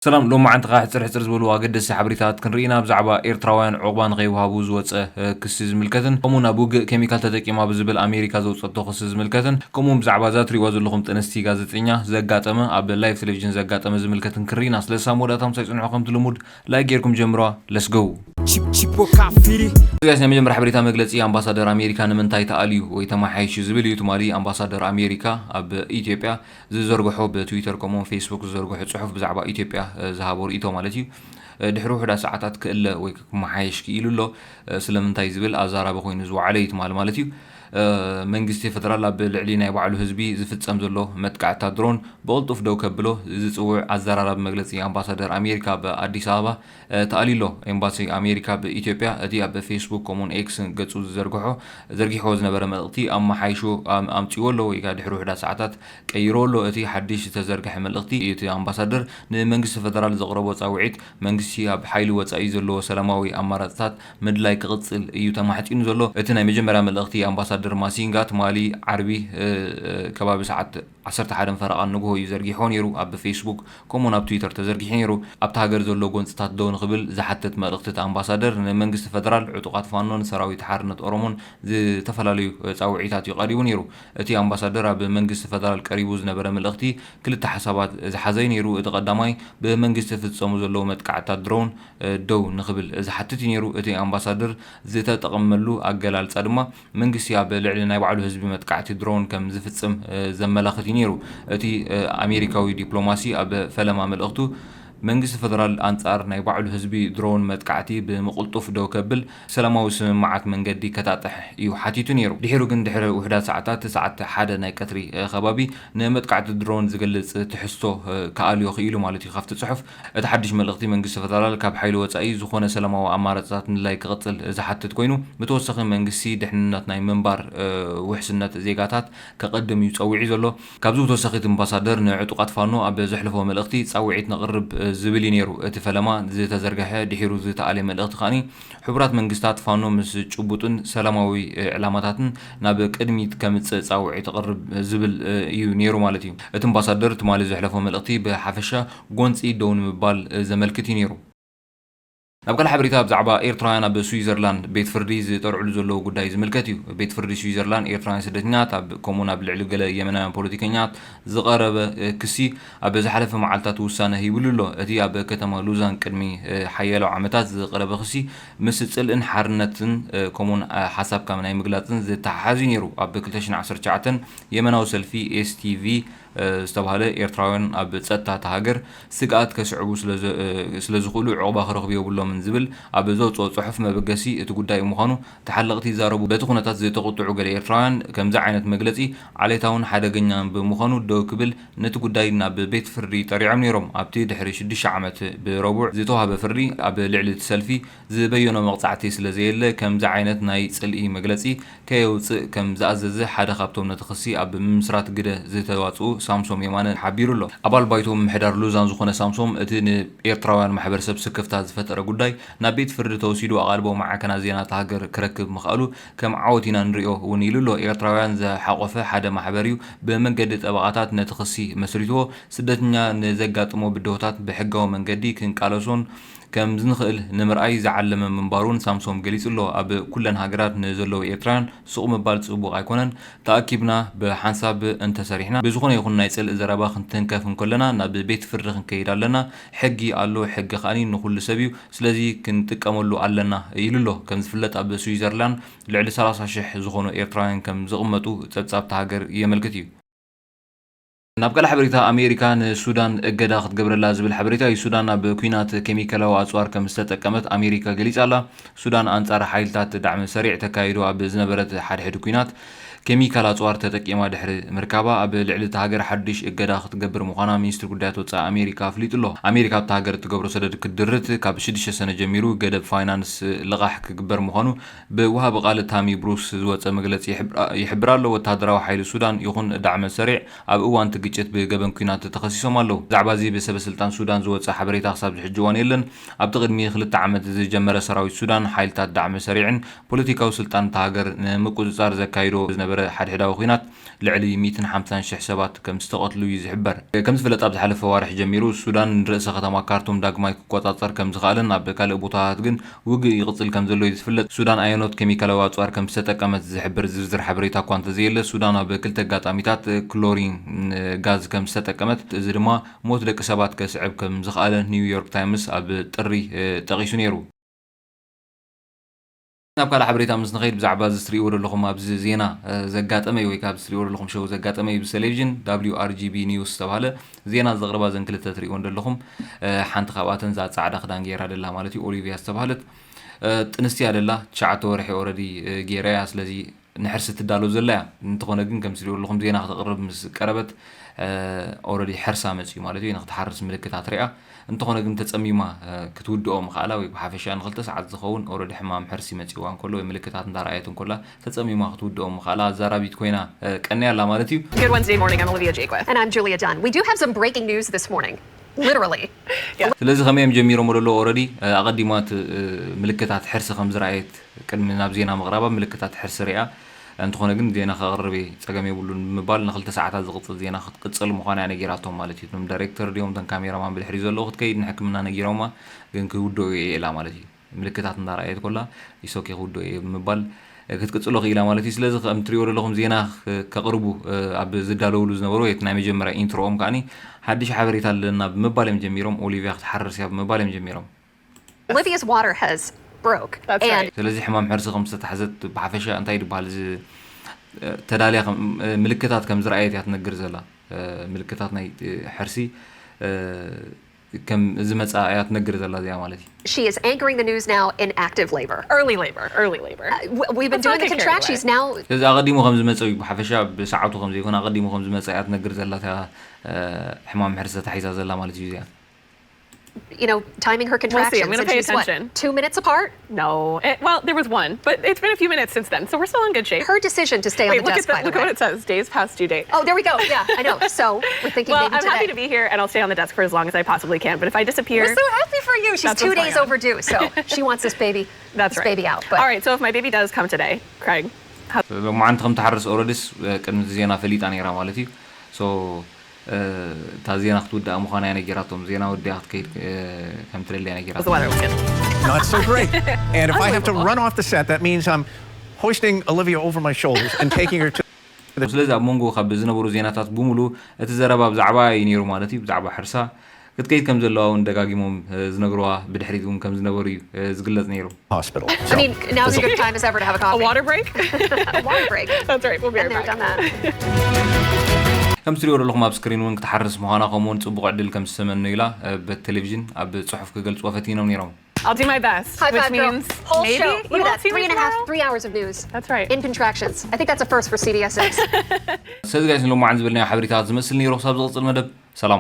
ሰላም፣ ሎማዓንቲ ከኣ ሕጽር ሕጽር ዝበሉ ኣገደስቲ ሓበሬታት ክንርኢ ኢና። ብዛዕባ ኤርትራውያን ዑቕባ ንኸይወሃቡ ዝወጸ፣ እ፣ ክሲ ዝምልከትን፣ ከምኡውን ኣብ ውግእ ኬሚካል ተጠቂማ ብዝብል ኣሜሪካ ዘውጸቶ ክሲ ዝምልከትን፣ ከምኡውን ብዛዕባ እዛ ትርእይዋ ዘለኹም ጥንስቲ ጋዜጠኛ ዘጋጠመ፣ ኣብ ላይቭ ቴሌቪዥን ዘጋጠመ ዝምልከትን ክንርኢ ኢና። ስለዚ ሳብ መወዳእታ ምሳይ ጽንሑ፣ ከምቲ ልሙድ ላይክ ጌርኩም ጀምርዋ። Let's go። Chip- Chipo Kafiri. ጋይስ፣ ናይ መጀመርያ ሓበሬታ መግለጺ ኣምባሳደር ኣሜሪካ ንምንታይ ተኣልዩ ወይ ተመሓይሹ ዝብል እዩ። ትማሊ ኣምባሳደር ኣሜሪካ ኣብ ኢትዮጵያ ዝዘርግሖ ብትዊተር ከምኡውን ፌስቡክ ዝዘርግሖ ጽሑፍ ብዛዕባ ኢትዮጵያ፣ እ፣ ዝሃቦ ርእይቶ ማለት እዩ። እ፣ ድሕሪ ውሑዳት ሰዓታት ክእለ ወይ ክመሓየሽ ክኢሉ ኣሎ። እ፣ ስለምንታይ ዝብል ኣዛራቢ ኮይኑ ዝወዓለ እዩ ትማሊ ማለት እዩ። እ፣ መንግስቲ ፌደራል ኣብ ልዕሊ ናይ ባዕሉ ህዝቢ ዝፍጸም ዘሎ መጥቃዕትታት ድሮን ብቕልጡፍ ደው ከብሎ ዝጽውዕ ኣዘራራቢ መግለጺ ኣምባሳደር ኣሜሪካ ኣብ ኣዲስ ኣበባ፣ እ፣ ተኣልዩ ኣሎ። ኤምባሲ ኣሜሪካ ኣብ ኢትዮጵያ እቲ ኣብ ፌስቡክ ከምኡውን ኤክስ ገጹ ዝዘርግሖ፣ ዘርጊሕዎ ዝነበረ መልእኽቲ ኣመሓይሹ ኣም-፣ ኣምጺዎ ኣሎ ወይ ከኣ ድሕሪ ውሑዳት ሰዓታት ቀይሮ ኣሎ። እቲ ሓድሽ ዝተዘርግሐ መልእኽቲ፣ እቲ ኣምባሳደር ንመንግስቲ ፌደራል ዘቕረቦ ጻውዒት፣ መንግስቲ ኣብ ሓይሊ ወጻኢ ዘለዎ ሰላማዊ ኣማራጽታት ምድላይ ክቕጽል እዩ ተማሕጺኑ ዘሎ። እቲ ናይ መጀመርያ መልእኽቲ ኣምባሳደር ማሲንጋ ትማሊ ዓርቢ፣ እ፣ እ፣ ከባቢ ሰዓት ዓሰርተ ሓደን ፈረቓን ንግሆ እዩ ዘርጊሖ ነይሩ። ኣብ ፌስቡክ ከምኡውን ኣብ ትዊተር ተዘርጊሑ ነይሩ። ኣብታ ሃገር ዘሎ ጎንጽታት ደው ንኽብል ዝሓትት መልእኽቲ እቲ ኣምባሳደር፣ ንመንግስቲ ፌደራል ዕጡቓት ፋኖን ሰራዊት ሓርነት ኦሮሞን ዝተፈላለዩ ጻውዒታት እዩ ቀሪቡ ነይሩ። እቲ ኣምባሳደር ኣብ መንግስቲ ፌደራል ቀሪቡ ዝነበረ መልእኽቲ ክልተ ሓሳባት ዝሓዘ እዩ ነይሩ። እቲ ቀዳማይ፣ ብመንግስቲ ዝፍጸሙ ዘለዉ መጥቃዕትታት ድሮን፣ እ፣ ደው ንኽብል ዝሓትት እዩ ነይሩ። እቲ ኣምባሳደር ዝተጠቐመሉ ኣገላልጻ ድማ፣ መንግስቲ ኣብ ልዕሊ ናይ ባዕሉ ህዝቢ መጥቃዕቲ ድሮን ከም ዝፍጽም፣ እ፣ ዘመላኽት እዩ ነይሩ። እቲ፣ እ፣ ኣሜሪካዊ ዲፕሎማሲ ኣብ ፈለማ መልእኽቱ፣ መንግስቲ ፌደራል ኣንጻር ናይ ባዕሉ ህዝቢ ድሮን መጥቃዕቲ ብምቕልጡፍ ደው ከብል፣ ሰላማዊ ስምምዓት መንገዲ ከጣጥሕ እዩ ሓቲቱ ነይሩ። ድሒሩ ግን ድሕሪ ውሑዳት ሰዓታት፣ ሰዓት ሓደ ናይ ቀትሪ፣ እ፣ ከባቢ፣ ንመጥቃዕቲ ድሮን ዝገልጽ ትሕዝቶ፣ እ፣ ክኣልዮ ክኢሉ ማለት እዩ ካብቲ ጽሑፍ። እቲ ሓድሽ መልእኽቲ መንግስቲ ፌደራል ካብ ሓይሊ ወጻኢ ዝኾነ ሰላማዊ ኣማራጽታት ምድላይ ክቕጽል ዝሓትት ኮይኑ፣ ብተወሳኺ መንግስቲ ድሕንነት ናይ ምንባር፣ እ፣ ውሕስነት ዜጋታት ከቐድም እዩ ጸዊዑ ዘሎ። ካብዚ ብተወሳኺ እቲ ኣምባሳደር ንዕጡቓት ፋኖ ኣብ ዘሕለፎ መልእኽቲ ጻውዒት ነቕርብ፣ እ፣ ዝብል እዩ ነይሩ። እቲ ፈለማ ዝተዘርግሐ ድሒሩ ዝተኣልየ መልእኽቲ ከኣኒ፣ ሕቡራት መንግስታት ፋኖ ምስ ጭቡጥን ሰላማዊ፣ እ፣ ዕላማታትን ናብ ቅድሚት ከምጽእ ጻውዒት እቕርብ ዝብል፣ እ፣ እዩ ነይሩ ማለት እዩ። እቲ ኣምባሳደር ትማሊ ዘሕለፎ መልእኽቲ ብሓፈሻ ጎንጺ ደው ንምባል፣ እ፣ ዘመልክት እዩ ነይሩ። ናብ ካልእ ሓበሬታ፣ ብዛዕባ ኤርትራውያን ኣብ ስዊዘርላንድ ቤት ፍርዲ ዝጠርዕሉ ዘለዉ ጉዳይ ዝምልከት እዩ። ቤት ፍርዲ ስዊዘርላንድ ኤርትራውያን ስደተኛታት ኣብ፣ ከምኡውን ኣብ ልዕሊ ገለ የመናውያን ፖለቲከኛታት ዝቐረበ፣ እ፣ ክሲ ኣብ ዝሓለፈ መዓልታት ውሳነ ሂብሉ ኣሎ። እቲ ኣብ ከተማ ሉዛን ቅድሚ፣ እ፣ ሓያሎ ዓመታት ዝቐረበ ክሲ ምስ ጽልእን ሓርነትን፣ እ፣ ከምኡውን፣ እ፣ ሓሳብካ ናይ ምግላጽን ዝተሓሓዝ እዩ ነይሩ። ኣብ ክልተ ሽሕን ዓሰርተ ትሽዓተን የመናዊ ሰልፊ ኤስ ቲ ቪ፣ እ፣ ዝተባህለ ኤርትራውያን ኣብ ጸጥታ እታ ሃገር ስግኣት ከስዕቡ ስለ ዘ-፣ እ፣ ስለ ዝኽእሉ ዕቑባ ክረኽቡ የብሎምን ዝብል ኣብ ዘውጽኦ ጽሑፍ መበገሲ እቲ ጉዳይ ምዃኑ ተሓለቕቲ ይዛረቡ። በቲ ኩነታት ዝተቖጥዑ ገለ ኤርትራውያን ከምዚ ዓይነት መግለጺ ዓሌታውን ሓደገኛን ብምዃኑ ደው ክብል ነቲ ጉዳይ ናብ ቤት ፍርዲ ጠሪዖም ነይሮም። ኣብቲ ድሕሪ ሽዱሽተ ዓመት ብረቡዕ ዝተዋህበ ፍርዲ ኣብ ልዕሊ እቲ ሰልፊ ዝበየኖ መቕጻዕቲ ስለ ዘየለ፣ ከምዚ ዓይነት ናይ ጽልኢ መግለጺ ከየውጽእ ከም ዝኣዘዘ ሓደ ካብቶም ነቲ ክሲ ኣብ ምምስራት ግደ ዝተዋጽኡ ሳምሶም የማነ ሓቢሩ ኣሎ። ኣባል ባይቶ ምምሕዳር ሉዛን ዝኾነ ሳምሶም፣ እቲ ንኤርትራውያን ማሕበረሰብ ስክፍታ ዝፈጠረ ጉዳይ ናብ ቤት ፍርዲ ተወሲዱ ኣቓልቦ ማዕከናት ዜና እታ ሃገር ክረክብ ምኽኣሉ ከም ዓወት ኢና ንሪኦ እውን ኢሉ ኣሎ። ኤርትራውያን ዝሓቖፈ ሓደ ማሕበር እዩ ብመንገዲ ጠበቓታት ነቲ ክሲ መስሪትዎ። ስደተኛ ንዘጋጥሞ ብድሆታት ብሕጋዊ መንገዲ ክንቃለሶን ከም ዝንኽእል ንምርኣይ ዝዓለመ ምንባሩን ሳምሶም ገሊጹ ኣሎ። ኣብ ኩለን ሃገራት ንዘለዉ ኤርትራውያን ስቕ ምባል ጽቡቕ ኣይኮነን። ተኣኪብና ብሓንሳብ እንተሰሪሕና፣ ብዝኾነ ይኹን ናይ ጽልኢ ዘረባ ክንትንከፍ እንከለና ናብ ቤት ፍርዲ ክንከይድ ኣለና። ሕጊ ኣሎ፣ ሕጊ ከኣኒ ንኹሉ ሰብ እዩ። ስለዚ ክንጥቀመሉ ኣለና ኢሉ ኣሎ። ከም ዝፍለጥ ኣብ ስዊዘርላንድ ልዕሊ ሰላሳ ሽሕ ዝኾኑ ኤርትራውያን ከም ዝቕመጡ ጸብጻብ እታ ሃገር የመልክት እዩ። ናብ ካልእ ሓበሬታ፣ ኣሜሪካ ንሱዳን እገዳ ክትገብረላ ዝብል ሓበሬታ እዩ። ሱዳን ኣብ ኲናት ኬሚካላዊ ኣጽዋር ከም ዝተጠቀመት ኣሜሪካ ገሊጻ ኣላ። ሱዳን ኣንጻር ሓይልታት ዳዕመ ሰሪዕ ተካይዶ ኣብ ዝነበረት ሓድሕድ ኲናት ኬሚካል ኣጽዋር ተጠቂማ ድሕሪ ምርካባ ኣብ ልዕሊ እታ ሃገር ሓድሽ እገዳ ክትገብር ምዃና ሚኒስትሪ ጉዳያት ወጻኢ ኣሜሪካ ኣፍሊጡ ኣሎ። ኣሜሪካ ኣብታ ሃገር እትገብሮ ሰደድ ክትድርት ካብ ሽዱሽተ ሰነ ጀሚሩ ገደብ ፋይናንስ ልቓሕ ክግበር ምዃኑ ብወሃቢ ቃል ታሚ ብሩስ ዝወጸ መግለጺ ይሕብር፣ ይሕብር ኣሎ። ወተሃደራዊ ሓይሊ ሱዳን ይኹን ዳዕመ ሰሪዕ ኣብ እዋን እቲ ግጭት ብገበን ኲናት ተኸሲሶም ኣለዉ። ብዛዕባ እዚ ብሰበ ስልጣን ሱዳን ዝወጸ ሓበሬታ ክሳብ ዝሕጂ እዋን የለን። ኣብቲ ቅድሚ ክልተ ዓመት ዝጀመረ ሰራዊት ሱዳን ሓይልታት ዳዕመ ሰሪዕን ፖለቲካዊ ስልጣን እታ ሃገር ንምቁጽጻር ዘካይዶ ዝነበረ በረ ሓድሕዳዊ ኲናት ልዕሊ ሚእትን ሓምሳን ሽሕ ሰባት ከም ዝተቐትሉ እዩ ዝሕበር። ከም ዝፍለጥ ኣብ ዝሓለፈ ዋርሒ ጀሚሩ ሱዳን ንርእሰ ከተማ ካርቱም ዳግማይ ክቆጻጸር ከም ዝኽኣልን ኣብ ካልእ ቦታታት ግን ውግእ ይቕጽል ከም ዘሎ እዩ ዝፍለጥ። ሱዳን ኣየኖት ኬሚካላዊ ኣጽዋር ከም ዝተጠቀመት ዝሕብር ዝርዝር ሓበሬታ እኳ እንተዘየለ፣ ሱዳን ኣብ ክልተ ኣጋጣሚታት ክሎሪን ጋዝ ከም ዝተጠቀመት፣ እዚ ድማ ሞት ደቂ ሰባት ከስዕብ ከም ዝኽኣለ ኒውዮርክ ታይምስ ኣብ ጥሪ ጠቒሱ ነይሩ። ናብ ካልእ ሓበሬታ ምስ ንኸይድ ብዛዕባ እዚ ትርእይዎ ዘለኹም ኣብዚ ዜና ዘጋጠመ እዩ ወይ ካብ ትርእይዎ ዘለኹም ሸው ዘጋጠመ እዩ ብቴሌቪዥን W R G B ኒውስ ዝተባህለ ዜና ዘቕርባ ዘን ክልተ ትርእይወን ዘለኹም ሓንቲ ካብኣተን እዛ ጻዕዳ ክዳን ገይራ ደላ ማለት እዩ ኦሊቪያ ዝተባህለት ጥንስቲ እያ ደላ ትሽዓተ ወርሒ ኦረዲ ገይራ እያ ስለዚ ንሕርሲ ትዳሎ ዘላ እያ እንተኾነ ግን ከም ትርእይዎ ዘለኹም ዜና ከተቕርብ ምስ ቀረበት ኦረዲ ሕርሳ መፅዩ ማለት እዩ ንክትሓርስ ምልክታት ሪኣ እንተኾነ ግን ተፀሚማ ክትውድኦ ምኽኣላ ወይ ብሓፈሻ ንክልተ ሰዓት ዝኸውን ኦረዲ ሕማም ሕርሲ መፂዋ እንከሎ ወይ ምልክታት እንዳረኣየት እንኮላ ተፀሚማ ክትውድኦ ምኽኣላ ኣዛራቢት ኮይና ቀንያ ኣላ ማለት እዩ። Good Wednesday morning, I'm Olivia Jaquith. And I'm Julia Dunn. We do have some breaking news this morning. Literally. ስለዚ ከመይ እዮም ጀሚሮሞ ዘለዉ ኦረዲ ኣቐዲማ እቲ ምልክታት ሕርሲ ከም ዝረኣየት ቅድሚ ናብ ዜና ምቕራባ ምልክታት ሕርሲ ሪኣ እንተኾነ ግን ዜና ከቕርብ እየ ፀገም የብሉን ብምባል ንክልተ ሰዓታት ዝቕፅል ዜና ክትቅፅል ምዃና እያ ነጊራቶም ማለት እዩ። እቶም ዳይሬክተር ድዮም እተን ካሜራማን ብድሕሪ ዘለዉ ክትከይድ ንሕክምና ነጊሮማ ግን ክውድኡ እየ ኢላ ማለት እዩ። ምልክታት እንዳረኣየት ኮላ ኢሶኬ ክውድኡ እየ ብምባል ክትቅፅሎ ክኢላ ማለት እዩ። ስለዚ ከም ትሪእዎ ዘለኹም ዜና ከቕርቡ ኣብ ዝዳለውሉ ዝነበሩ እቲ ናይ መጀመርያ ኢንትሮኦም ከዓኒ ሓድሽ ሓበሬታ ኣለና ብምባል እዮም ጀሚሮም። ኦሊቪያ ክትሓርስ እያ ብምባል እዮም ጀሚሮም። Olivia's water has broke. That's right. ስለዚ ሕማም ሕርሲ ከም ዝተታሕዘት ብሓፈሻ እንታይ ድበሃል እዚ ተዳልያ ምልክታት ከም ዝረኣየት እያ ትነግር ዘላ ምልክታት ናይ ሕርሲ ከም ዝመፃ እያ ትነግር ዘላ እዚኣ ማለት እዩ። She is anchoring the news now in active labor. Early labor, early labor. Uh, w- we've been That's doing not the gonna carry contract. Away. She's now ስለዚ ኣቐዲሙ ከም ዝመፀ እዩ ብሓፈሻ ብሰዓቱ ከም ዘይኮነ ኣቐዲሙ ከም ዝመፀ እያ ትነግር ዘላ እታ ሕማም ሕርሲ ተታሒዛ ዘላ ማለት እዩ እዚኣ። You know, timing her contractions. We'll see. I'm gonna pay attention. Two minutes apart. No. It, well, there was one, but it's been a few minutes since then, so we're still in good shape. Her decision to stay Wait, on the look desk. At the, look at what it says. Days past due date. Oh, there we go. Yeah, I know. So we're thinking. Well, maybe I'm today. Happy to be here, and I'll stay on the desk for as long as I possibly can. But if I disappear, we're so happy for you. She's two days overdue, so she wants this baby. That's this right. Baby out. But. All right. So if my baby does come today, Craig. ሎማዓንቲ ከም ትሓርስ ኦረዲስ ቅድሚ ዜና ፈሊጣ ነይራ ማለት እዩ። So እታ ዜና ክትውዳእ ምዃና እያ ነጊራቶም። ዜና ወዲኣ ክትከይድ ከም ትደሊ እያ ነጊራቶም። The weather was good. Not so great. And if I have to run off the set, that means I'm hoisting Olivia over my shoulders and taking her to ስለዚ ኣብ መንጎ ካብ ዝነበሩ ዜናታት ብምሉ እቲ ዘረባ ብዛዕባ እዩ ነይሩ ማለት እዩ ብዛዕባ ሕርሳ ክትከይድ ከም ዘለዋ እውን ደጋጊሞም ዝነግርዋ ብድሕሪት እውን ከም ዝነበሩ እዩ ዝግለጽ ነይሩ። Hospital. I mean, now's as good a time as ever to have a coffee. A water break? A water break. That's right. We'll be right back. ከም ትሪኦ ዘለኹም ኣብ ስክሪን እውን ክትሓርስ ምዃና ከምኡውን ፅቡቕ ዕድል ከም ዝተመነዩላ በቲ ቴሌቪዥን ኣብ ፅሑፍ ክገልፅዎ ፈቲኖም ነይሮም። I'll do my best. High five, which girl. Means Whole maybe show. You Look at won't that. See Three me and a half, tomorrow. Three hours of news. That's right. In contractions. I think that's a first for C B S News. ስለዚ ጋይስ ንሎማዓንቲ ዝበልናዮ ሓበሬታታት ዝመስል ነይሩ ክሳብ ዝቕፅል መደብ ሰላም።